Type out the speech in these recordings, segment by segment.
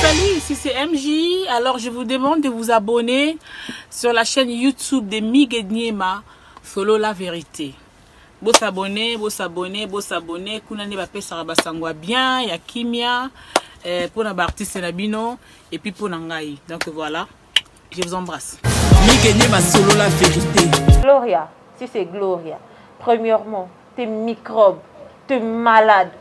Salut, ici c'est MJ. Alors je vous demande de vous abonner sur la chaîne YouTube de Migue Niema, Solo la vérité. Bo s'abonner, bo s'abonner, bo s'abonner. Kuna nde bapesaka basango ya bien, ya kimia, pona ba artiste na bino et puis pona ngai. Donc voilà, je vous embrasse. Migue Niema, Solo la vérité. Gloria, si c'est Gloria, premièrement, t'es microbe, t'es malade,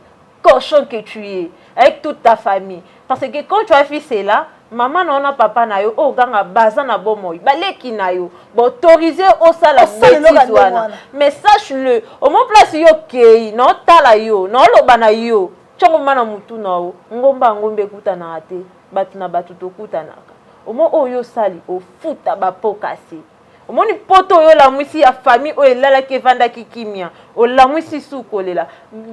cochon que tu es, avec toute ta famille. Parce que quand tu as fait cela, maman na na papa na yo, oh ganga baza na bomoi, baleki na yo, ba autoriser osala bêtise wana. Mais sache-le, au moins place yo kei, na otala yo, na oloba na yo, tyango mana mutu na yo, ngomba ngombe ekutanaka te, bato na bato tokutanaka. Omo oyo osali, ofuta bapokasi. Omoni poto oyo olamwisi ya famille oyo elalaki evandaki kimia, olamwisi su kolela.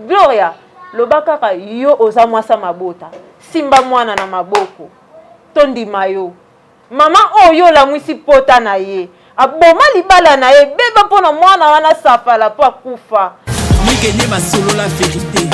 Gloria, loba kaka yo oza mwasa mabota, simba mwana na maboko, tondima yo. Mama oyo olamwisi pota na ye, aboma libala na ye, beba mpona mwana wana safala mpo akufa. Migue Niema, Solo la vérité.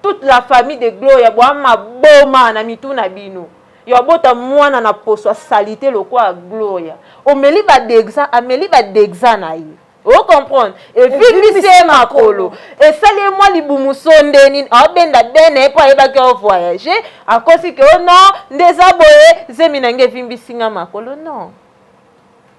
Toute la famille de Gloria bwa maboma na mitu na bino. Yo abota mwana na poso asalite lokwa Gloria. Omeli ba dexa, ameli ba dexa na ye. O comprendre? Evimbisi ye makolo. Esali ye mwa libumu so nde nini, aobenda bene ye mpo ayebaki ao voyager, akosi ke oh non, nde eza boye, zemi na nge evimbisi nga makolo. Non.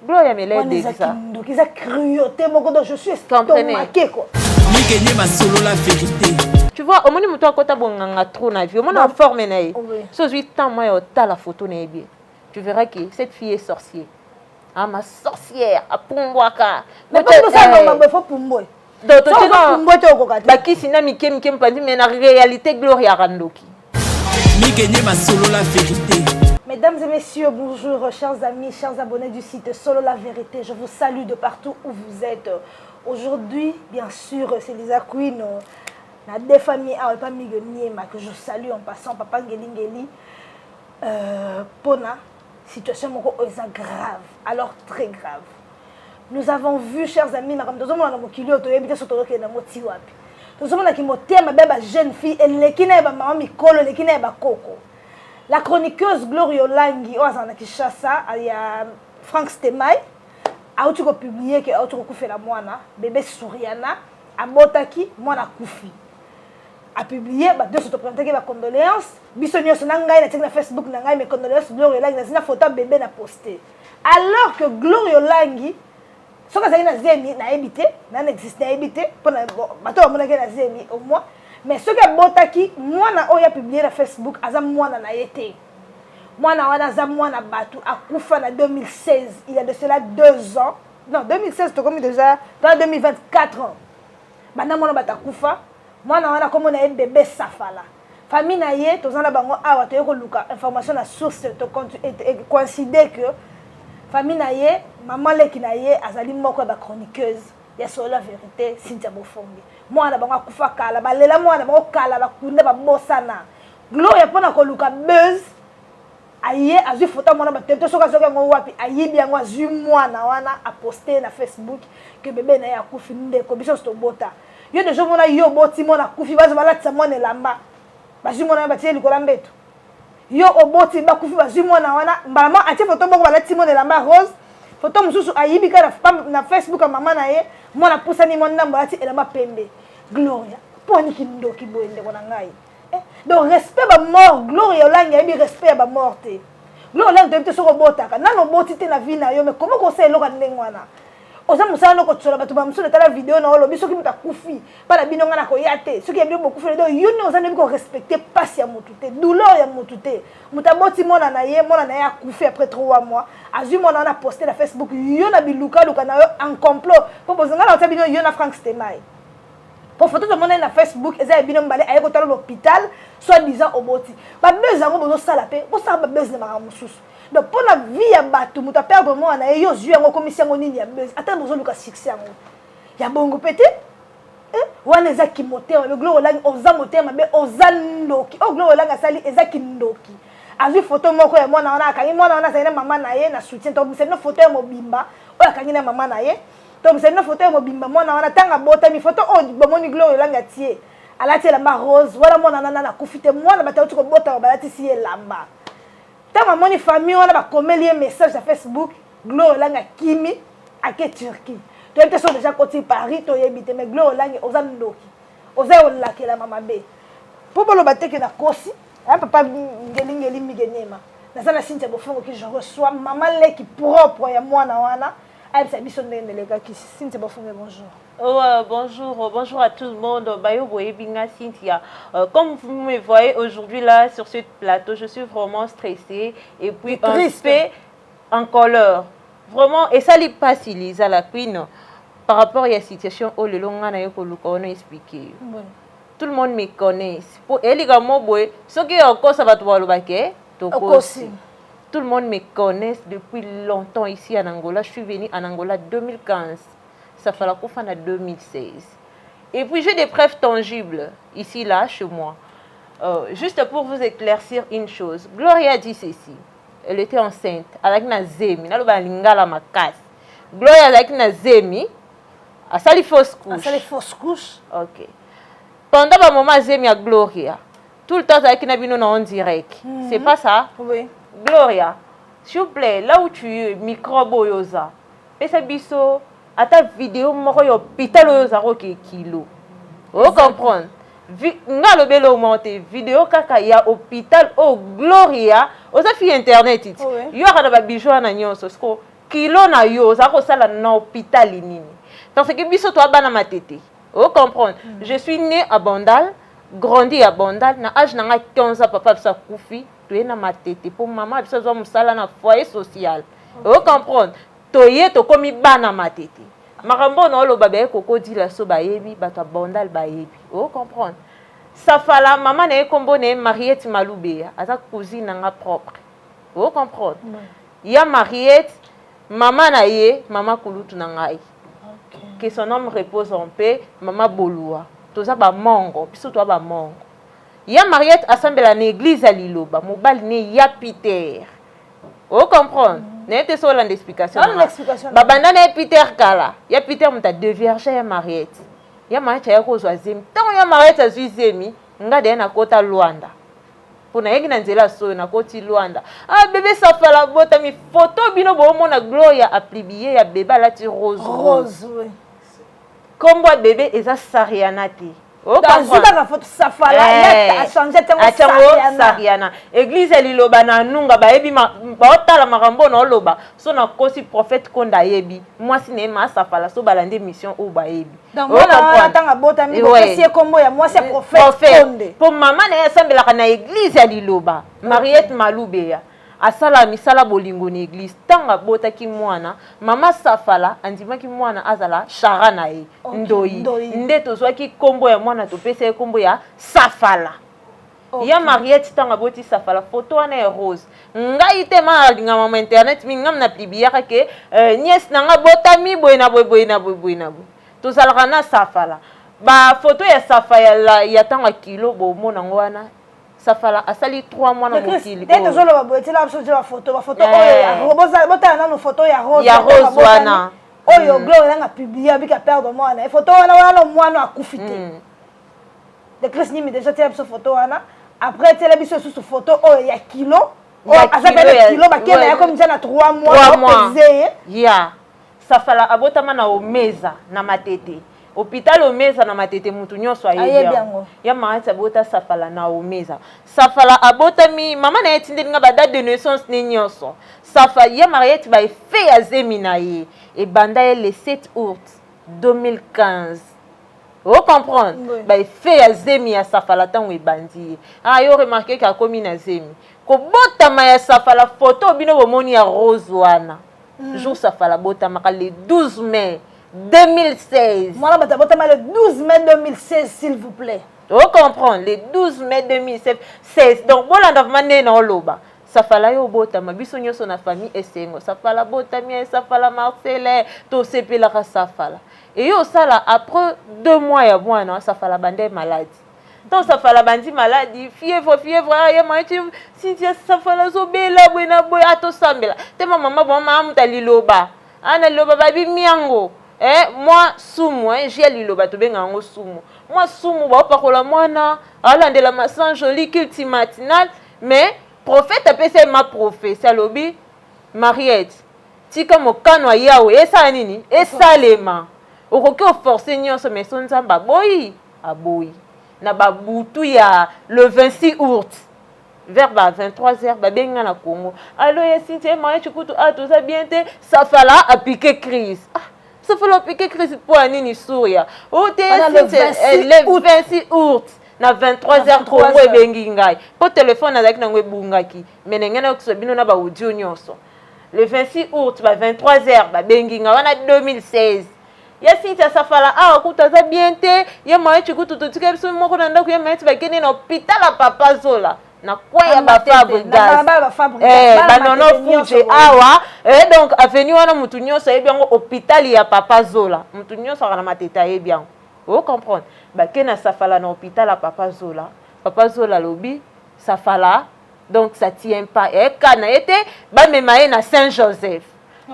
Gloria mela wana eza dexa. Kindoki, eza cruauté moko, donc je suis Comprenez. estomaqué quoi. Migue Niema, Solo la vérité. Tu vois, omoni moto akota bonganga trop na vie, omoni en forme na ye. So ozwi temps mwa ya otala photo na ye bien, tu verras que cette fille est sorcier. Ah, ma sorcière, apumbwaka. Mais mpo osala makambo, efo pumbwe. Donc soki opumbwe te, okoka te. Bakisi na mike mike mopandi, mais na réalité Gloria arandoki. Migue Niema, Solo la vérité. Mesdames et messieurs, bonjour, chers amis, chers abonnés du site Solo la vérité. Je vous salue de partout où vous êtes. Aujourd'hui, bien sûr, c'est Lisa Queen. Na deux familles, ah, pas Migue Niema, que je salue en passant, Papa Ngeli Ngeli. Pona, situation moko eza grave, alors très grave. Nous avons vu, chers amis, makambo tozomona na mokili oyo, toyebi te so tozokende yango ti wapi. Tozomonaki motema be ba jeune fille eleki na ye bamama mikolo, eleki na ye bakoko. La chroniqueuse Gloria Olangi, oyo azala na Kinshasa ya Frank Stemai, auti kopublier ke auti kokufela mwana bébé Suriana. Abotaki mwana, akufi, apublier. Bato nyonso toprésentaki bacondoléance, biso nyonso na ngai natiaki na Facebook na ngai: "Mes condoléances, Gloria Olangi." Nazi na photo ya bébé na poste, alors que Gloria Olangi, soki azalaki na zemi, nayebi te, nana existe, nayebi te, mpona bato bamonaki na zemi au moins. Mais soki abotaki mwana oyo apublier na Facebook, aza mwana na ye te. Mwana wana aza mwana bato akufa na 2016, il y a de cela 2 ans, non, 2016, tokomi déjà dans 2024 ans banda mwana bato akufa. Mwana wana komona ye bébé Safala. Famille na ye, toza na bango awa, toye koluka information na source, coïncide que famille na ye, mama leki na ye azali moko ya bachroniqueuse ya Solo la vérité, Cynthia Bofongi. Mwana na bango akufa kala, balela mwana na bango kala, bakunda, babosana. Gloria, mpona koluka buzz, aye azwi foto ya mwana bato te. Soki azwaki yango wapi, ayibi yango, azwi mwana wana, aposte na Facebook ke bébé na ye akufi. Ndeko, biso nyonso tobota. Yo deja omona yo oboti mwana akufi, bazwa balatisa mwana elamba, bazwi mwana wana batie likolo ya mbeto. Yo oboti, bakufi, bazwi mwana wana mbala moko, atie foto moko, balatisi mwana elamba rose. Foto mosusu ayibi kaka na Facebook ya mama na ye, mwana apusani mwa ndambo, alati elamba pembe. Gloria, mpo aniki ndoki boye, ndeko na ngai, eh? Donc respect bamort, Gloria Olangi ayebi respect ya bamort te. Gloria Olangi, toyebi te soki obotaka nano, oboti te na vie na yo, mais comment kosala eloko ya ndenge wana? Oza mosala no kotsola bato bamosusu. Natala video na olobi soki moto akufi mpa na bino, ngai nakoya te. Soki ya bino bokufi, donc yo nde oza ndebi korespecter mpasi ya motu te, douleur ya motu te. Moto aboti mwana na ye, mwana na ye akufi après 3 mois, azwi mwana wana, poste na Facebook. Yo na bilukaluka na yo en complot, mpo bozonga na otia bino, yo na Frank Stemai, po foto tomonani na Facebook eza ya bino mibale. Aye kotala l'hôpital, soit disant oboti. Babuzz yango bozosala mpe bosala babuzz na makambo mosusu. Donc mpo na vie ya bato, moto aperdre mwana na ye, yo ozwi yango, okomisi yango nini ya buzz? Ata bozoluka succès yango ya bongo mpe te. Wana eza kimotema mabe. Gloria Olangi, oza motema mabe, oza ndoki. Oyo Gloria Olangi asali eza kindoki. Azwi foto moko ya mwana wana, akangi mwana wana azali na mama na ye na soutien. Tobimisa bino foto ya mobimba oyo akangi na mama na ye. Tobimisa bino foto ya mobimba mwana wana ntango abotami. Foto oyo bomoni Gloria Olangi atie, alati elamba rose wana, mwana wana nana akufi te. Mwana bato auti kobotama, balatisi ye elamba. Ntango amoni famille wana bakomeli ye message ya Facebook, Gloria Olangi akimi, ake Turquie. Toyebi te soki déjà akoti Paris, toyebi te. Mais Gloria Olangi, oza ndoki, oza ya olakelama mabe. Mpo boloba te ke nakosi, papa Ngelingeli Mige Niema. Naza na Cynthia Bofongo ki je reçois mama leki propre ya mwana wana, ayebisa biso ndenge nelekaki. Cynthia Bofongo, bonjour. Oh, bonjour, bonjour à tout le monde. Bayo boyebi nga Cynthia. Comme vous me voyez aujourd'hui là sur ce plateau, je suis vraiment stressée et puis un peu en colère. Vraiment, et ça n'est pas si Lisa la Queen par rapport à la situation où le long na yoko on expliqué. Ouais. Tout le monde me connaît. Pour elika mo boye, ce qui est encore ça va te voir le baquet. Okosi. Tout le monde me connaît depuis longtemps ici en Angola. Je suis venue en Angola 2015. Ça fait la en 2016. Et puis j'ai des preuves tangibles ici, là, chez moi. Juste pour vous éclaircir une chose. Gloria dit ceci. Elle était enceinte avec na zemi. Naloba lingala makasi. Gloria avec na zemi. Asali fausse couche. Asali fausse couche. Ok. Pendant le moment zemi à Gloria, tout le temps avec na bino en direct. C'est pas ça? Oui. Gloria, s'il vous plaît, là où tu es, microbe oyo oza. Pesa biso ata vidéo moko ya hôpital oyo oza koke kilo. O comprendre? Nga lobeli omo te, vidéo kaka ya hôpital oyo Gloria oza fi internet ti. Yo aka na babijoux wana nyonso, siko kilo na yo oza kosala na hôpital nini? Parce que biso toa bana Matete. O comprendre? Je suis né à Bandal, grandi à Bandal. Na âge nanga 15 ans, papa biso akufi, toye na Matete mpo mama biso azwa mosala na foyer social. O comprendre? Toye, tokomi bana Matete. Makambo oyo naoloba, baye kokodila so bayebi, bato ya Bandal bayebi. O comprendre? Safala, mama na ye, nkombo na ye Mariette Malubeya, aza cousine nanga propre. O comprendre? Ya Mariette, mama na ye, mama kulutu na ngai, que son homme repose en paix, mama Bolua. Toza bamongo, biso toza bamongo. Ya Mariette asambela na église ya Liloba, mobali ne ya Peter. O comprendre? Naye te so olanda explication. Babanda na ye Peter kala. Ya Peter moto adevierge ya Mariette. Ya Mariette aya kozwa zemi. Ntango ya Mariette azwi zemi, nga deya nakota Lwanda mpo nayeki na nzela soyo, nakoti Lwanda. Ah, bébé Safala botami. Photo bino boomona Gloria apublier ya bébé alati rose. Rose, oui. Kombo ya bébé eza Sariana te. Azwi kaka foto Safala, achange ntango. Atiango Sariana. Église ya Liloba na Nunga bayebi, baotala makambo na oloba so nakosi. Prophète Konda ayebi mwasi na ye ma Safala, so balandi émission oyo bayebi. Ntango abotami, bopesi ye kombo ya mwasi ya prophète Konde. Mpo mama na ye asambelaka na église ya Liloba. Mariette Malubeya asala misala bolingo na église. Ntango abotaki mwana, mama Safala andimaki mwana azala chara na ye. Ndoi nde tozwaki nkombo ya mwana, topesa ye nkombo ya Safala. Ya Mariette, ntango aboti Safala, foto wana ya rose, ngai te ma alinga mama internet mingi, ngam na publiaka ke nièce na nga botami boye na boye, boye na boye, boye na boye. Tozalaka na Safala, bafoto ya Safala ya ntango ya kilo, bomona yango wana. Safala asali 3 mois na mokili. Te, tozoloba boye, tiela biso bafoto, bafoto oyo. Botala nano foto ya rose. Ya rose wana. Oyo Gloria nanga publie abika perdre mwana. Foto wana, wana mwana akufi te. De Chris Nimi déjà tiela biso foto wana. Après tiela biso lisusu foto oyo ya kilo, aza pene kilo, bakenda ya comme na 3 mois pese ye. Ya Safala abotama na Omeza na Matete, hôpital Omeza na Matete, mutu nyonso ayebi yango. Ya Mariette abota Safala na Omeza. Safala abotami, mama na ye etindeli nga badate de naissance ne nyonso. Safa ya Mariette, baeffet ya zemi na ye ebanda ye le 7 août 2015. O comprendre? Oui. Baeffet ya zemi ya Safala ntango ebandi ye, ah, yo remarque ke akomi na zemi. Kobotama ya Safala, photo bino bomoni ya rose wana, jour Safala botamaka le 12 mai 2016. Mwana bato abotama le 12 mai 2016, s'il vous plaît. O comprendre? Le 12 mai 2016. Donc bolanda vraiment ndenge na oloba. Safala yo obotama, biso nyonso na famille esengo. Safala botami, Safala Marcele, tosepelaka. Safala eyo osala après 2 mois ya mwana Safala bande maladi. Ntango Safala bandi maladi, fièvre, fièvre, aya maiti Cynthia, Safala azobela boye na boye, atosambela te. Ma mama mama amuta liloba ana liloba babi miango, mwa sumu, jus ya liloba, tobenga yango sumu, mwa sumu baopakola mwana, alandela masanjoli, culte matinal, mais Prophète apesi ye ma prophétie, alobi: "Mariette, tika mokano ya Yawe esala nini? Esalema. Okoki oforce nyonso, mais so Nzambe aboyi, aboyi." Na babutu ya le 26 août, vers ba 23 heures, babengi nga na Congo: "Allo, ye Cynthia, Mariette kutu ah, toza bien te, Safala apiqué crise." Ah, Safala apiqué crise mpo ya nini? Suria o te. Le 26 août na 23 heures, Congo ebengi ngai mpo telefone nazalaki nango ebungaki, mais ndenge nayokisa bino na baaudio nyonso. Le 26 août, ba 23 heures, babengi ngai wana 2016: "Ya Cynthia, Safala awa kutu aza bien te. Ye Mariette kutu totika biso moko na ndako. Ye Mariette bakende na hôpital ya Papa Zola na coin ya baFabregas, banono fuje awa." Donc avenue wana, mutu nyonso ayebi yango, hôpital ya Papa Zola, mutu nyonso aka na Matete ayebi yango, ocomprendre. Bake na Safala na hôpital ya Papa Zola. Papa Zola alobi Safala donc ça tient pas, eka na ye te, bamema ye na Saint Joseph.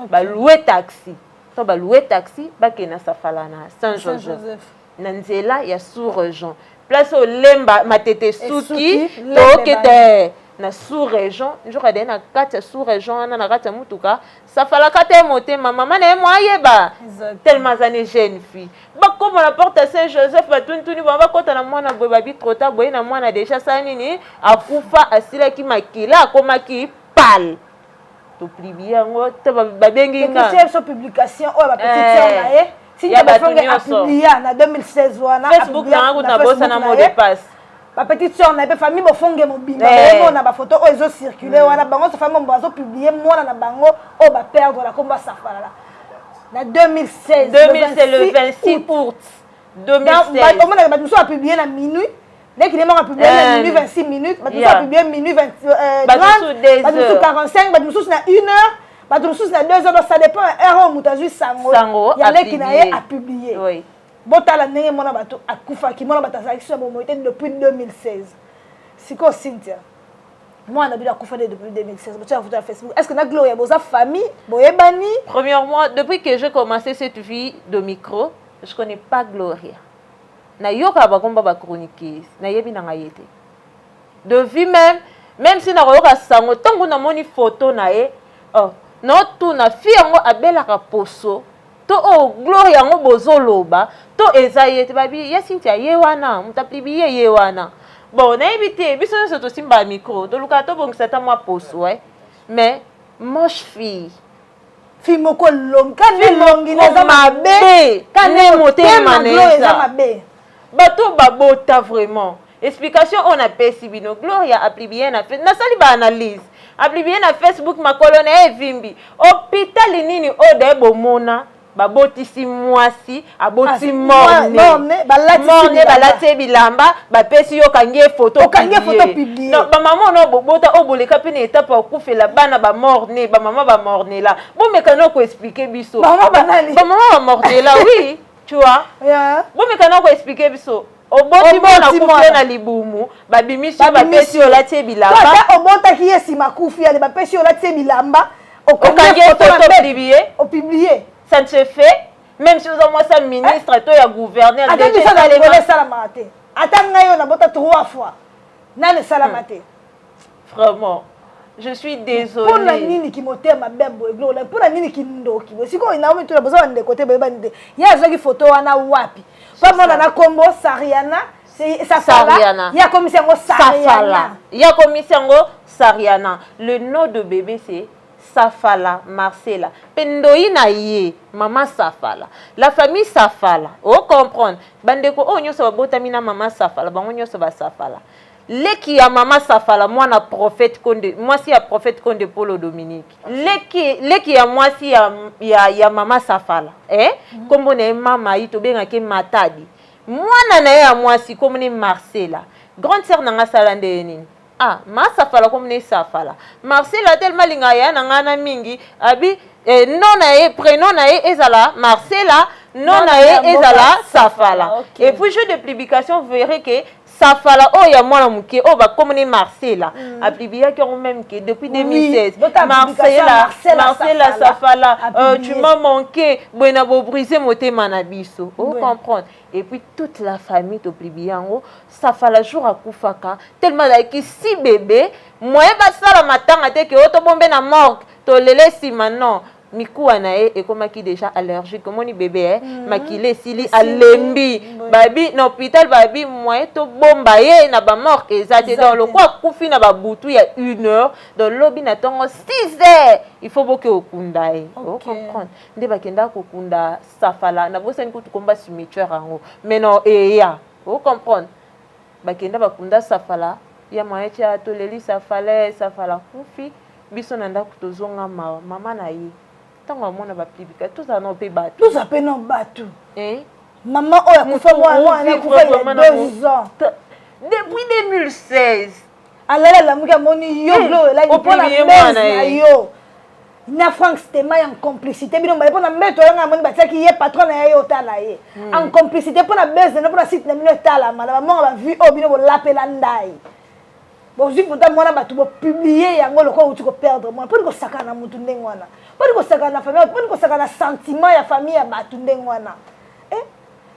Balouer taxi to balouer taxi, bakende na Safala na Saint Joseph, na nzela ya sous région, place olemba Matete suki tokete na sous région. Nzoka de na kati ya sous région wana, na kati ya mutuka, Safalaka te motema mama na ye mo ayeba tellement aza ne jeune fille. Bakóma na porte ya Saint Joseph, batunituni bango, bakɔta na mwana boye, babi trota boye na mwana déjà asala nini? Akufa, asilaki makila, akomaki pale. Topublier yango te, babengi nga biso publication oyo bapetite sœur na ye ya bato nyonso apublia na 2016 wana. Facebook nanga kutu nabosana mot de passe. Bapetite sœur na ye mpe, famille Bofonge mobimba, bayemona bafoto oyo ezocircule wana. Bango nyonso, famille mombo, bazopublier mwana na bango oyo baperdre na kombo Asafalala na 2016. 2016, le 26 août 2016. Omonaka bato mosusu bapublier na minuit, leki nde moko apublier na minuit 26 minutes, bato mosusu apublier minuit 30, bato mosusu 45, bato mosusu na 1 heure, bato mosusu na 2 heures. Donc ça dépend heure oyo moto azwi sango ya leki na ye, apublier. Botala ndenge mwana bato akufaki, mwana bato azalaki so na bomoi te depuis 2016. Sikoyo Cynthia, mwana bino akufa nde depuis 2016, botia photo ya Facebook. Est ce que na Gloria boza famille, boyebani? Premièrement, depuis que j'ai commencé cette vie de micro, je connais pas Gloria. Nayokaka bakomba bachroniqueuse, nayebi na ngai ye te de vie même. Même si nakoyoka sango, ntango namoni photo na ye, oh, naotuna fille yango abelaka poso to oyo Gloria yango bozoloba to eza ye te. Babi ye Cynthia, ye wana moto apublier ye wana. Bon, nayebi te, biso nyonso tosimbaka micro, tolukaka tobongisa ata mwa poso, eh? Mais moche fille. Fille moko elongi kani, elongi na eza mabe. Kane motema na eza mabe. Bato babota vraiment. Explication oyo napesi bino, Gloria apublier na, nasali baanalyse, apublier na Facebook, makolo na ye evimbi. Hôpital nini oyo daye bomona babotisi mwasi, aboti mort-né, balati ye bilamba, bapesi yo, okangi ye photo? Bamama ono bobota oyo boleka mpe na etape ya kokufela bana bamort-né, bamama bamort-né la, bomeka koexpliquer biso. Bamama bamort-né la, oui, tu vois, bomeka na koexpliquer biso. Oboti mwana, akufi yo na libumu, babimisi yo, bapesi yo, olati ye bilamba. Ata obotaki ye nsima akufi, ale bapesi yo, olati ye bilamba. Okangi ye photo, publier. Opublier. Ça ne se fait même si oza mwasi ministre to ya gouverneur. Ata biso na likolo esalamaka te. Ata ngai oyo nabota trois fois, nani esalama te. Vraiment, je suis désolée. Mpona nini kimotema mabe boye, Gloria? Mpona nini kindoki boye? Sikoyo naomi tuna, boza bandeko te, boyebani te? Ye azwaki photo wana wapi? Mpo mona na kombo Sariana Safala, ye akomisi yango Sariana. Ye akomisi yango Sariana. Le nom de bébé, c'est Safala Marcela. Mpe ndoi na ye mama Safala, la famille Safala, ocomprendre. Bandeko oyo nyonso babotami na mama Safala, bango nyonso basafala. Leki ya mama Safala, mwana prophète Konde, mwasi ya prophète Konde Polo Dominique, leki, leki ya mwasi ya mama Safala, eh? Nkombo na ye mama yi, tobengaki Matadi. Mwana na ye ya mwasi nkombo ne Marcela. Grande sœur na nga asala nde nini? Ah, ma Safala, nkombo ne Safala Marcela. Tellement alingaka ya na ngai na mingi, abi nom na ye, prénom na ye ezala Marcela, nom na ye ezala Safala. Et puis jour de publication, vous verrez que Safala oyo ya mwana moke oyo bakomoni Marcela, apubliaki yango même que depuis 2016. Bota publication. Marcela, Marcela Marcela Safala, Safala, apublié. tu m'as manqué, boye na bobrise motema na biso. Ouais. Ocomprendre? Et puis toute la famille topublie yango. Safala, jour akufaka, tellement azalaki si bébé, moyen basala matanga te ke oyo tobombe na morgue, tolele nsima. Non, mikuwa na ye ekomaki déjà allergique. Omoni bébé, eh? Makila esili, alembi. Babi na hôpital, babi moyen tobomba ye na bamorgue eza te. Eza Donc te. lokwa akufi na babutu ya 1 heure, donc lobi na ntongo 6 heures il faut boke okunda ye. Ocomprendre? Nde bakendaka kokunda Safala, nabosani kutu komba cimetière yango, mais non, eya, ocomprendre, bakenda bakunda Safala ya moyen tia. Toleli Safala, Safala kufi. Biso na ndako tozonga mawa. Mama na ye, ntango amona bapublika, tozala nao mpe bato. Toza mpe no bato. Eh? Mama oyo akufa, mwana mwana akufa il y a 2 ans. Depuis 2016. Alali, alamuki, amoni yo Glo elaki mpona Opublie bese mwana na ye. Yo na Frank Stema en complicité, bino mbaye mpona mbeto oyanga, amoni batiaki ye patron na ye, ye otala ye en complicité mpona bese na mpona site na bino etalama na bamonga bavues oyo bino bolapela ndai. Bozwi pota mwana bato, bopublie yango lokola outi koperdre mwana. Mponi kosakana na motu ndenge wana? Mponi kosakana na famille? Mponi kosakana na sentiment ya famille ya bato ndenge wana? Eh?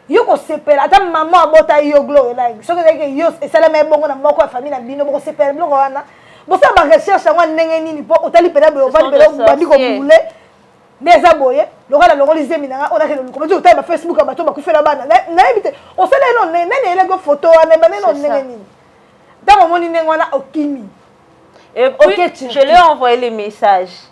Yo kosepela ata mama abota yo, Glo elangi, soki ezalaki yo, esalema ebongo na moko ya famille na bino, bokosepela biloko wana? Bosala barecherche yango ndenge nini? Mpo otali mpena boye, ovandi mpena, obandi kobule nde eza boye lokola nalongoli zemi na nga oyo, nakende luka bazi kotala bafacebook ya bato bakufela bana. Nayebi te osala eno ndenge nani, eyelaki foto wana ebanda eno ndenge nini. Ntango omoni ndenge wana, okimi. Et puis, je lui ai envoyé les messages.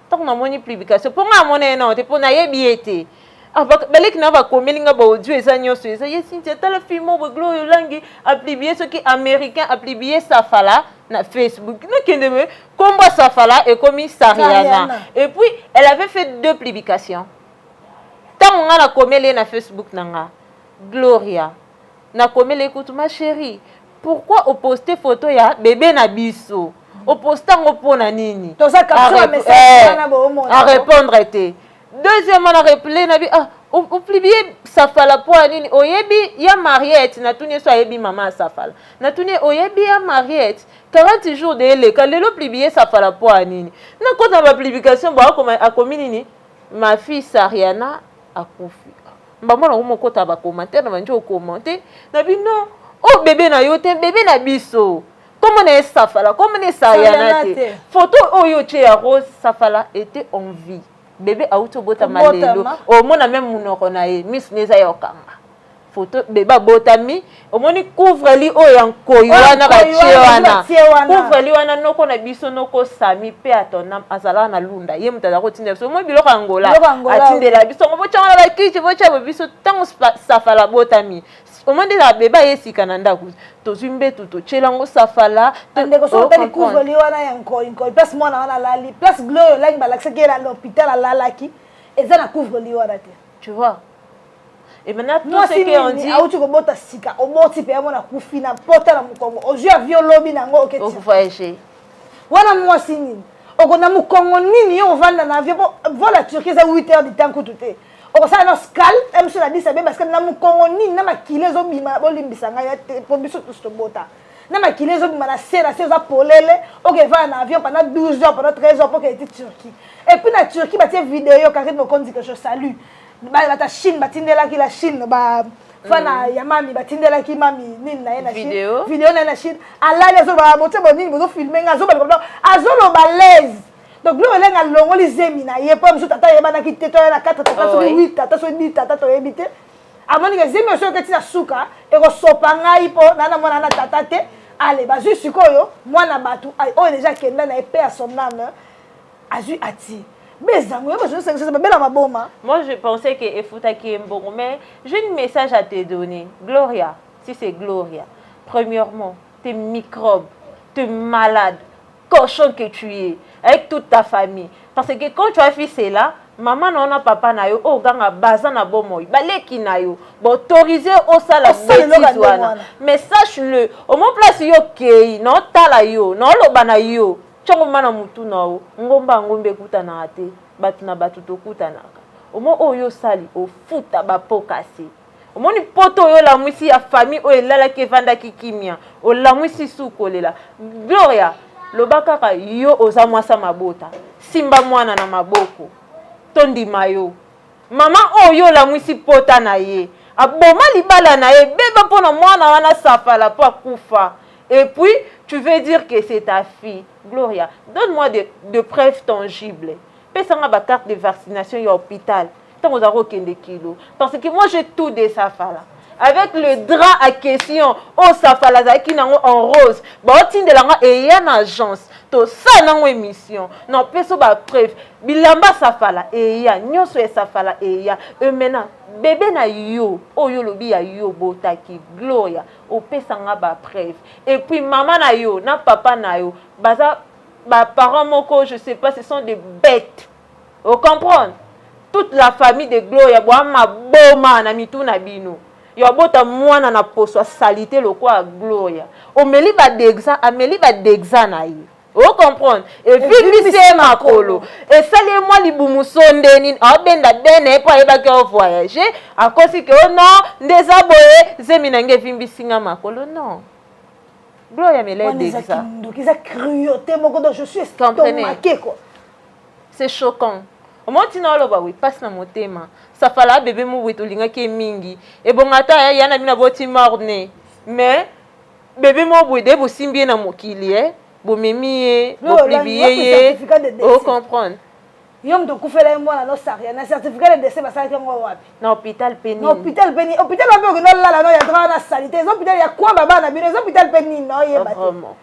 Ntango namoni publication, mpo nga amona ye nao te, mpo nayebi ye te. Ah, baleki na bakomeli nga baaudio, eza nyonso, eza ye Cynthia. Tala film oyo, Glo Olangi apublie, soki américain apublie Safala na Facebook. Nakende me kombo Safala ekomi Sariana. Sariana. Et puis elle avait fait deux publications. Ntango nga nakomeli ye na Facebook na nga, Gloria, nakomeli ye kutu: "Ma chérie, pourquoi oposte photo ya bébé na biso? Oposte yango mpo na nini?" Toza capture ya message wana, boomona. Arépondre te. Deuxièmement, na replay na bi: "Ah, opublie Safala mpo ya nini? Oyebi ya Mariette?" Natuni ye so ayebi mama ya Safala. Natuni ye: "Oyebi ya Mariette? 40 jours de eleka, lelo publie Safala mpo ya nini?" Nakota na bapublication bo akomi nini: "Ma fille Sariana akufi." Mbamona ngo mokota bacommentaire na bandi okommente na bino: "Oyo bébé na yo te, bébé na biso, kombo na ye Safala, kombo na ye Sariana Sariana te." Te. Photo oyo otie ya rose, Safala était en vie, bébé auti obotama Obotama. lelo. Omona même monoko na ye, miso ne eza ya okanga. Photo bébé abotami, omoni couvre-lit oyo ya nkoi Oyo wana nkoi batie wana, wana. batie wana. Couvre-lit wana, noko na biso, noko Sami mpe atona, azalaka na Lunda. Ye moto azalaka kotinda biso omoi biloko ya Ngola. Biloko ya Angola. Atindela biso ngo, botyango na bakiti, botya bo biso. Ntango Safala abotami, omoi nde ezala bébé aye sika na ndako, tozwi mbetu, totyelango Safala. Bandeko, soki otali couvre-lit wana ya nkoi nkoi, place mwana wana alali, place Gloria Olangi balakisaki ye na l'hôpital alalaki, eza na couvre-lit wana te. Tu vois? Et maintenant, tout ce mwasi qu'on nini dit, auti kobota sika, oboti mpe ya mwana akufi na pota na mokongo, ozwi avion lobi nango oke au voyager. Wana mwasi nini? Okona mokongo nini yo ovanda na avion? Po vol ya Turquie eza 8 heures du temps kutu te, okosala na escale mso na Addis Abeba. Parce que na mokongo nini, na makili ezobima, bolimbisa ngai te, po biso tosi tobota, na makili ezobima na se na se, oza polele, okevanda na avion pendant 12 heures, pendant 13 heures, po okende ti Turquie. Et puis na Turquie batie vidéo. Karine Mokonzi, que je salue, bata Chine batindelaki la Chine, ba fana ya mami batindelaki mami nini na ye na Chine. Vidéo. Vidéo na ye na Chine, alali, azoloba: "Botie bonini, bozofilme nga." Azoloba, azoloba l'aise. Donc biloko elenge, alongoli zemi na ye mpo mosusu tata ayebanaki te. Toya na 4 tata, soki 8 tata, soki 10 tata, toyebi te. Amoni ke zemi oyo soki oketi na suka, ekosopa ngai mpo naa na mwana na tata te. Ale, bazwi sikoyo mwana bato oyo déjà akenda na ye, paix à son âme, azwi atie bezango yo bazosangisa babela maboma. Moi, je pensais que efutaki mbongo, mais j'ai un message à te donner. Gloria, si c'est Gloria. Premièrement, t'es microbe, t'es malade, cochon que tu es, avec toute ta famille. Parce que quand tu as fait cela, maman na na papa na yo, oh ganga baza na bomoi, baleki na yo, ba autorisé osala Osala eloko ya bêtise ndenge wana. wana. Mais sache-le, au moins place yo kei, na otala yo, na oloba na yo, ntango mana mutu na yo, ngomba ngomba ekutanaka te, bato na bato tokutanaka. Omo oyo osali, ofuta bapokasi. Omoni poto oyo olamwisi ya famille oyo elalaki evandaki kimia, olamwisi su kolela. Gloria, loba kaka yo oza mwasa mabota, simba mwana na maboko, tondima yo. Mama oyo olamwisi pota na ye, aboma libala na ye, beba mpo na mwana wana safala mpo akufa. Et puis, tu veux dire que c'est ta fille. Gloria, donne-moi de preuves tangibles. Pesa nga ba carte de vaccination ya hôpital. Tango oza kokende kilo. Parce que moi j'ai tout de Safala. Avec le drap à question, oh Safala azalaki nango en rose. Ba otindela nga eya na agence. To sa nango émission. Non peso ba preuve. Bilamba Safala eya, nyonso ya Safala eya. Et maintenant, bébé na yo, oyo lobi ya yo botaki Gloria, opesa nga ba preuve. Et puis maman na yo, na papa na yo, baza ba parents moko, je sais pas, ce sont des bêtes. Vous comprenez? Toute la famille de Gloria boa maboma na mitu na bino. Yo bota mwana na poso ya salite lokwa Gloria. Omeli ba dexa, ameli ba dexa na ye. Vous comprenez? Et vimbisi ye makolo. Esali ye mwa libumu sonde nini, abenda bene po ayebaki o voyager, akosi ke oh non, nde eza boye, zemi na nge evimbisi nga makolo non. Gloria mela dexa. Eza cruauté moko donc je suis estomaqué quoi. C'est choquant. Omoni ntina oloba boye mpasi na motema. Safala bebe mo boye tolingaki ye mingi. Ebonga ata ya na bino aboti morne. Mais bebe mo boye de bosimbi ye na mokili eh. Bomemi ye, bopublie ye. O comprendre. Yo moto okufela ye mwana no saria na certificat de décès basalaki yango wapi? Na hôpital pe nini? Na hôpital pe nini? Hôpital wapi okende olala no ya droit na salite? Eza hôpital ya coin baba na bino, eza hôpital pe nini na oyeba te. Vraiment.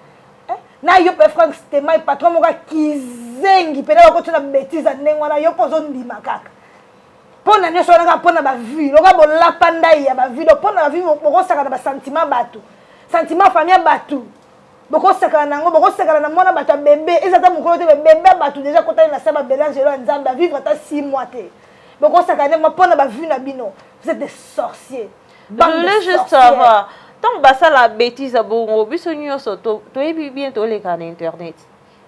Na yo pe Frank Stemay patron moko kizengi pena bakoti na bêtise ya ndenge wana yo mpo ozondima kaka mpo na nyonso wana kaka mpo na bavue lokola bolapa ndai ya bavue donc mpo na bavue bokosaka na basentiment bato sentiment famille ya bato bokosakana na yango bokosakana na mwana bato ya bebe eza ata mokolo te bebe ya bato deja akotani na sa babelangelo ya nzambe avivre ata 6 mois te bokosakana nde mpo na bavue na bino. Vous êtes des sorciers. Je voulais juste savoir, ntango basala bêtise ya bongo, biso nyonso toyebi bien toleka na internet.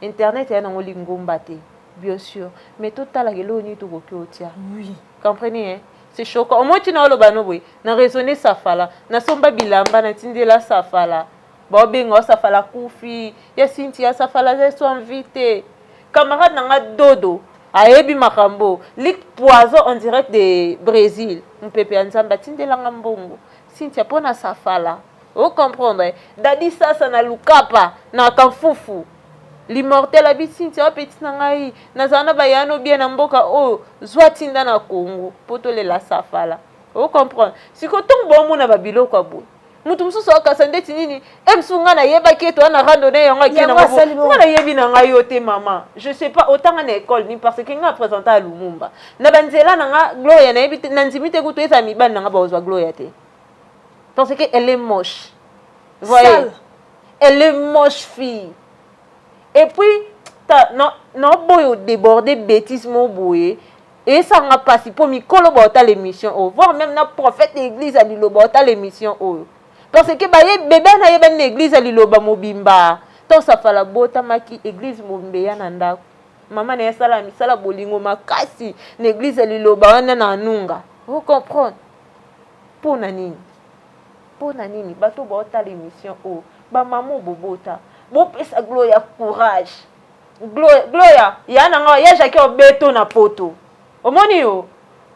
Internet eya nango lingomba te, bien sûr, mais totalaka eloko nini tokoki otia. Oui. Comprenez, hein? C'est choquant. Omoi ntina oloba no boye, na raisonner Safala, nasomba bilamba, natindela Safala. Baobenga o Safala kufi, ya Cynthia Safala aza so invité. Camarade na nga Dodo ayebi makambo, Lick Poison en direct de Brésil. Mupepe ya Nzambe atindelanga mbongo. Cynthia pona Safala. O comprendre? Dadi Sasa na Lukapa na Kamfufu. L'immortel abi Cynthia wa petit na ngai, nazala na bayano bien na mboka oyo, zwa tinda na Congo po tolela Safala. O comprendre? Siko ntongo baomona ba biloko ya boye. Mutu mosusu akasa ndeti nini? E mosusu ngai nayebaki ete wana randonnée yango ake na ngai nayebi na ngai yo te mama. Je sais pas otanga na école ni parce que ngai présenta à Lumumba. Na banzela na nga Gloria nayebi te na ndimi te kutu eza mibali na nga bazwa Gloria te. Parce que elle est moche. Voyez? Sale. Elle est moche fille. Et puis ta non non boyo déborder bêtise mo boye. Esanga pasi po mikolo baotala émission oyo, voire même na prophète église ya liloba otala émission oyo. Parce que baye bebe na yebani na église ya liloba mobimba. Tant Safala botamaki église mobimba ya na ndako. Mama na yasala misala bolingo makasi na église ya liloba wana na anunga. Vous comprenez? Pona nini? Pona nini bato baotala émission oyo? Ba maman bobota. Bopesa Gloria courage. Gloria, Gloria, ya na nga ya Jackie obeto na poto. Omoni yo?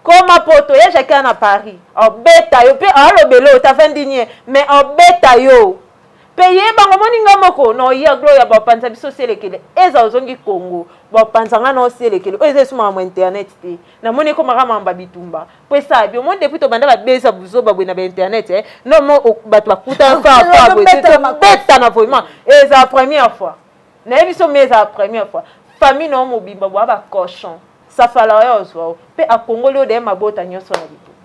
Koma poto ya Jackie na Paris. Obeta yo pe alobelo ta vandi nie mais obeta yo. Pe yeba omoni nga moko no ya Gloria ba panza biso selekele. Eza ozongi Congo. Ba panza nga no selekele. Oyo eza suma mo internet te. Na moni ko makama mba bitumba. Po esa bi omoni depuis to banda ba beza buzoba boye na ba internet eh. Non mo bato bakuta fa fa boye. Beta na vraiment. Eza première fois. Nayebi so mais eza la première fois. Famille na yo mobimba boa ba cochon. Safala oyo ozwa o pe akongoli oyo daye mabota nyonso na libumu.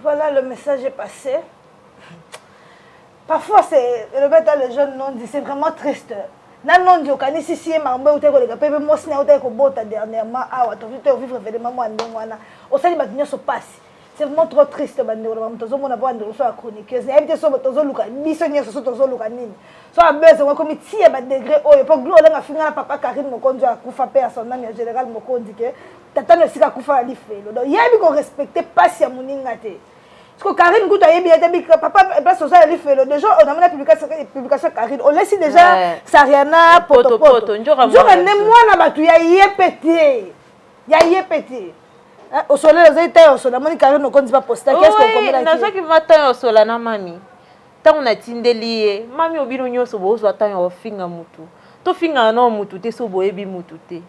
Voilà, le message est passé. Parfois, c'est le bête le jeune non dit, c'est vraiment triste. Na non dit okanisi si ye makambo eutaki koleka mpe mpe mwasi na ye eutaki kobota dernièrement awa tovi te ovivre événement mwa ndenge wana osali bato nyonso mpasi. C'est vraiment trop triste, bandeko na bango. Tozomona po bandeko so ya chroniqueuse, nayebi te so tozoluka biso nyonso, so tozoluka nini, so abese ngo ekomi tia badegré oyo. Mpo Glo Olenga afinga na papa Karine Mokonzi oyo akufa mpe ya son âme, ya général Mokonzi, ke tata no esika akufa na lifelo. Donc yebi korespecte mpasi ya moninga te, parce que Karine kutu ayebi ye te. Papa, place oza ya lifelo déjà. Onamona publication Karine olesi déjà Sariana potopoto, nzoka nde mwana bato ya ye mpe te, ya ye mpe te. Osolela ozali ta osola, amoni Karine Okonzi bapostaki. Nazwaki ma ntango ya osola na mami. Ntango natindeli ye mami, obino nyonso bozwa ntango ya kofinga mutu, tofingaka nao mutu te. So boyebi mutu te,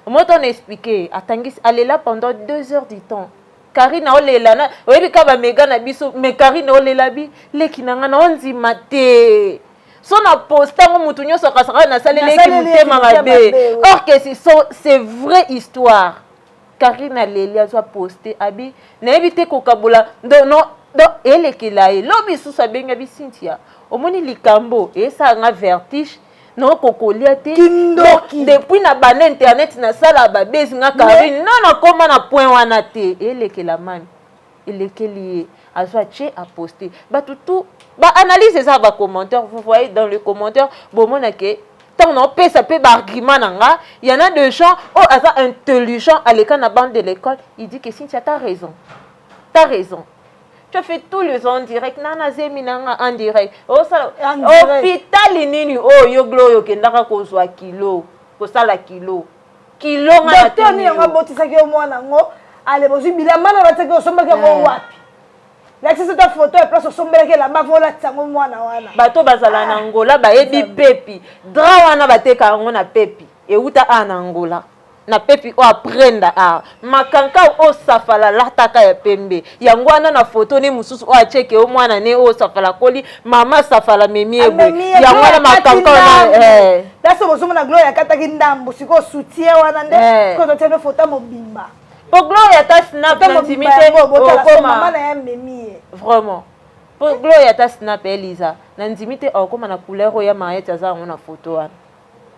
moto na expliqué, atangisi, alela pendant 2 heures du temps. Karine aolela na oyebi ka bamega na biso, mais Karine olela bi leki na nga na ondima te. So na poste yango, mutu nyonso akasaka nasaleleki motema mabe, or que c'est vraie histoire. Karine aleli, azwa poste, abi nayebi te kokabola. Non, donc elekela ye. Lobi susu abengi, abi: "Cynthia, omoni likambo esalanga vertige, naokokolia te depuis na banda internet, nasala babesi nga Karine no nakóma na point wana te." Elekela mami, elekeli ye, azwa tie, aposte, bato tout baanalyse eza bacommentaire. Vous voyez dans le commentaire, bomona ke ntango naopesa mpe baargument na nga, y en a de gens oyo aza intelligent, aleka na bande de l'école, il dit que "Cynthia, t'as raison, t'as raison, tu as fait tous les en direct nana zemi nanga en direct, osala hôpital nini oyo yo Glo oyo okendaka kozwa kilo, kosala kilo kilo." Nga docteur nini yango abotisaki yo mwana yango? Ale, bozwi bilamba na olatiaki, osombaki yango wapi? Lakisi ta photo ya place osombelaki elamba vo olatisa yango mwana wana. Bato bazala na Angola bayebi pepi drap wana, bateka yango na pepi, euta a na Angola na pepi oyo aprenda a makanka oyo Safala alataka ya pembe. Yango wana na foto ne mosusu oyo atieke o mwana ne oyo Safala koli, mama Safala memi ebwe, yango wana makanka wana. Place bozomona Gloria akataki ndambo, sikoyo soutien wana nde sikoyo totia mpe foto mobimba. Po Gloria ata snap na ndimi te. Okoma na ye amemi ye. Vraiment, po Gloria ata snap, Eliza, na ndimi te okoma na couleur oyo ya Mariette aza yango na foto wana.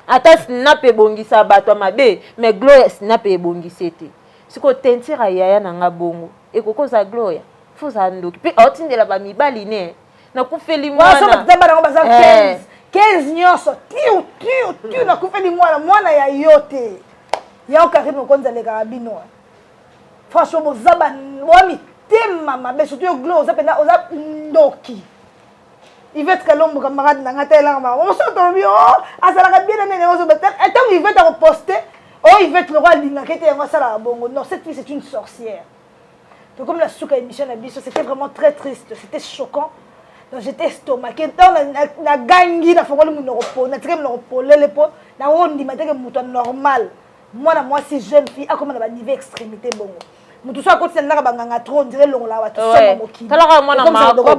Ata snap ebongisa bato ya mabe, mais Gloria snap ebongisi te. Sikoyo teinture ya yaya na nga bongo ekoki ozala Gloria, fo ozala ndoki mpe aotindela bamibali ne nakufeli mwana bango baza 15 15 nyonso, tiu tiu tiu, nakufeli mwana, mwana ya yo te. Yango Karine Mokonzi alekaka bino. Franchement, boza boa mitema mabe, surtout yo Glo, oza mpenza, oza ndoki. Ivete Kalombo, camarade na nga, ta elanga makambo mosusu tolobi o azalaka bien na nene ozoba. Ntango Ivete akoposte o Ivete loko alingaka ete yango asalaka bongo. Non, cette fille, c'est une sorcière. Tokomi na suka émission na biso. C'était vraiment très triste, c'était choquant. Donc j'étais estomaqué ntango nagangi, nafongoli monoko po natikaki monoko polele, mpo nango ndima teke moto normal, mwana mwasi, jeune fille, akoma na baniveau extrémité bongo. Motu so akotisa ndaka banganga trop, ondire elongolaka bato soma mokili. Talaka mwana maako,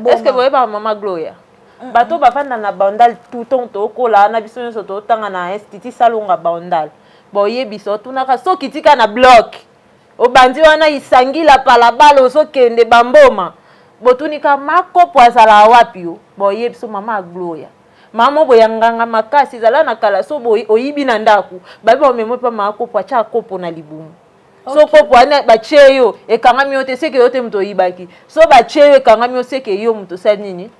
est ce que boyebaka mama Gloria? Bato bafanda na Bandal tout, tokola na biso nyonso, totanga na institut Salonga Bandal. Boyebisa, otunaka soki tika na bloc obandi wana, isangila palabala, ozokende bamboma, botunika makopo azala wapi yo, boyebi so mama ya Gloria, mama boye nganga makasi ezala na kala. So oyibi na ndako, babi bamemo mpe mama kopo, atya kopo na libumu. So kopo wana batie yo, ekangami yo te, seke yo te moto oyibaki. So batie yo, ekangami yo, seke yo moto osali nini?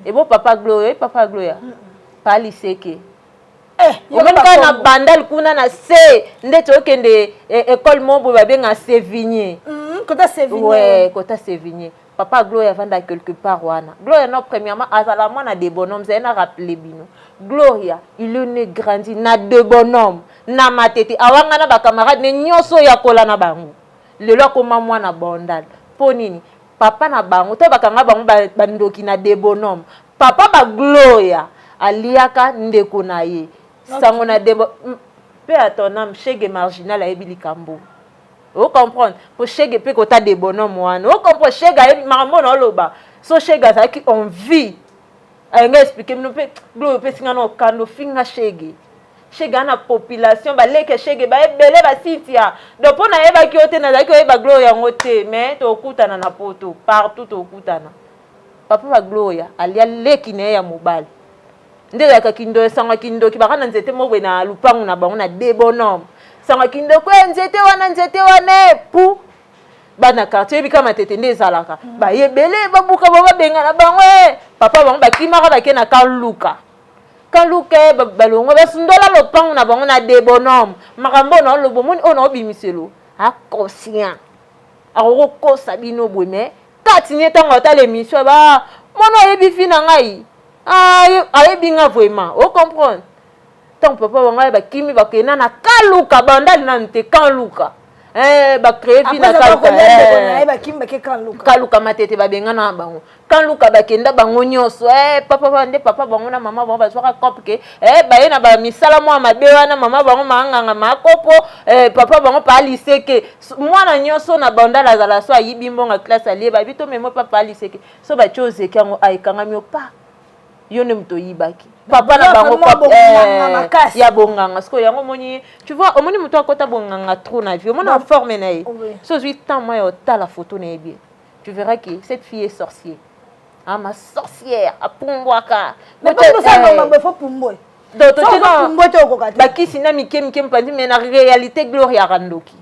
Ebo papa Gloria, papa Gloria pali seke omoni kaka na Bandal kuna na se, ndeti okende école mo boye babenga Sevigné. Kota Sevigné. Ouais, kota Sevigné, papa Gloria avanda quelque part wana. Gloria no, premièrement azala mwana de bonhomme. Zali na rappele bino, Gloria, il est né, grandi na de bonhomme na Matete, awanga na bacamarade ne nyonso oyo akola na bango. Lelo akoma mwana Bandal mpo nini? Papa na bango to bakanga bango bandoki na de bonhomme. Papa bagloria aliaka ndeko na ye sango na debo mpe atonam shege marginal, ayebi likambo, ocomprendre? Po shege mpe kota de bonhomme wana, ocomprendre? Shege ayebi makambo na oloba. So shege azalaki en vie, ayenga explique bino mpe. Gloria opesinga na okando, ofinga shege. Shege ana population baleke shege baebele basintia. Donc mpo nayebaki yo te, nazalaki oyeba Gloria yango te, mais tokutana na poto partout, tokutana. Papa bagloria alia leki na ye ya mobali, nde ezalaka kindoki, esangwa kindoki. Baka na nzete moko boye na lupangu na bango na de bonhomme, sangwa kindoki oyo, nzete wana, nzete wana pu. Bana quartier oyebi kaka matete nde ezalaka. Baye ebele babuka bango babengana bango eh. Papa bango bakimaka bake na Kaluka. Kaluka eh, balongwa basundola lopango na bango na debonhomme. Makambo oyo naoloba omoni oyo naobimiselo a conscient. Akoki kokosa bino boye mais kati nie ntango atala émission ba mwana ayebi vie na ngai. Ah, ayebi nga vraiment. O comprendre? Ntango papa bango ya bakimi bakenda na Kaluka bandali nanu te Kaluka. Eh, ba créer vie na Kaluka. Eh. Kaluka matete babengana na bango. Kaluka bakenda bango nyonso. Eh, papa ba nde papa bango na mama bango bazwaka cop ke eh baye na ba misala mwa mabe wana mama bango maanganga makopo eh, papa bango pa liseke. Mwana nyonso na bandala azala so ayibi mbongo classe alie babi to memo papa liseke. So batie ozeki yango ayekangami opa. Yo nde moto oyibaki papa na bango eh, ya bonganga sikoyo yango omoni tu vois omoni moto akota bonganga trop na vie omoni forme na ye so ozwi temps mwa ya otala photo na ye bien tu verras que cette fille est sorcier ah, ma sorcière apumbwaka bakisi na mike mike mopanzi mais na réalité gloria aka ndoki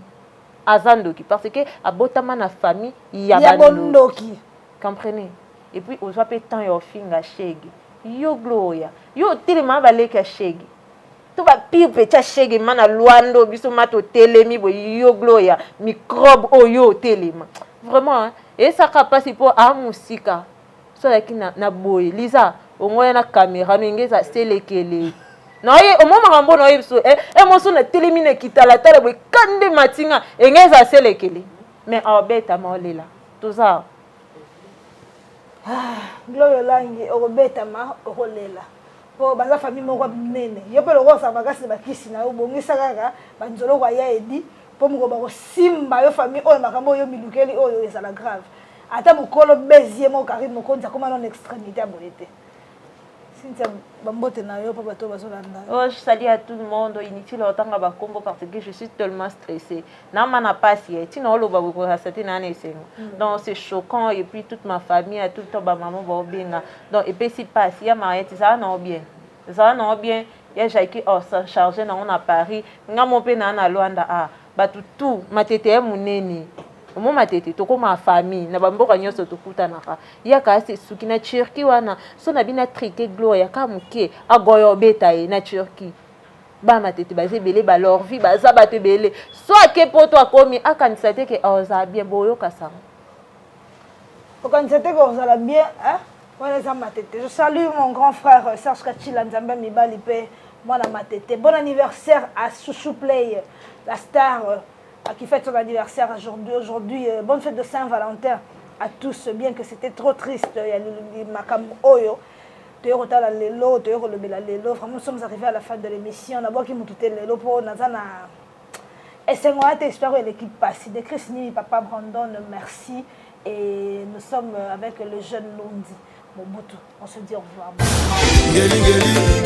aza ndoki parce que abotama na famille ya bandoki comprenez. Et puis ozwa pe temps ya ofinga shege yo gloria yo otelema baleki ya shege to ba pire petit ya shege ma na luando biso ma totelemi boye yo gloria microbe oyo yo otelema vraiment esaka mpasi mpo a mosika so azalaki na, na boye liza ongoya na kamera no enge eza selekele naye omo makambo naye biso eh, eh moso natelemi na kitalatala boye kande matinga enge eza selekele mais aobetama olela toza. Ah, Gloria Olangi okobetama okolela po baza famille moko monene yo mpe lokola osala makasi na bakisi na yo obongisa kaka banzoloko aya edi mpo mokolo bakosimba yo famille oyo makambo oyo milukeli oyo ezala grave ata mokolo bezie moko Karine Mokonzi akoma nano extremité ya boye te. Cynthia, bambote na yo mpo bato bazolanda. Oh, je salue à tout le monde. Inutile otanga ba kombo parce que je suis tellement stressée. Na mana pasi eh. Tina oloba bokozasa te na na esengo. Donc c'est choquant et puis toute ma famille à tout le temps ba maman ba obenga. Donc epesi pasi ya Mariette zala na bien. Zala na bien ya Jackie oh s'en charger na na Paris. Nga mo pe na na Luanda ah. Bato tout matete ya munene. Omo matete tokoma famille na bamboka nyonso tokutanaka. Yaka ase suki na Turquie wana so na bina trike Gloria ka muke agoyo obeta ye na Turquie. Ba matete baza ebele ba lorvi baza bato ebele so ake poto akomi akanisa te ke ozala bien boyoka sango. Okanisa te ke ozala bien hein? Wana eza matete. Je salue mon grand frère Serge Kachila Nzambe mibali pe mwana matete. Bon anniversaire à Chouchou Play, la star qui fête son anniversaire aujourd'hui. Aujourd'hui, bonne fête de Saint-Valentin à tous, bien que c'était trop triste. Il y a makambo oyo. Toyo kotala lelo, toyo kolobela lelo. Vraiment, nous sommes arrivés à la fin de l'émission. Nabwaki mutu te lelo po naza na esengo wana te histoire oyo eleki pasi. De Chris Nimi, papa Brandon, merci. Et nous sommes avec le jeune Lundi Mobutu. On se dit au revoir. Ngeli ngeli.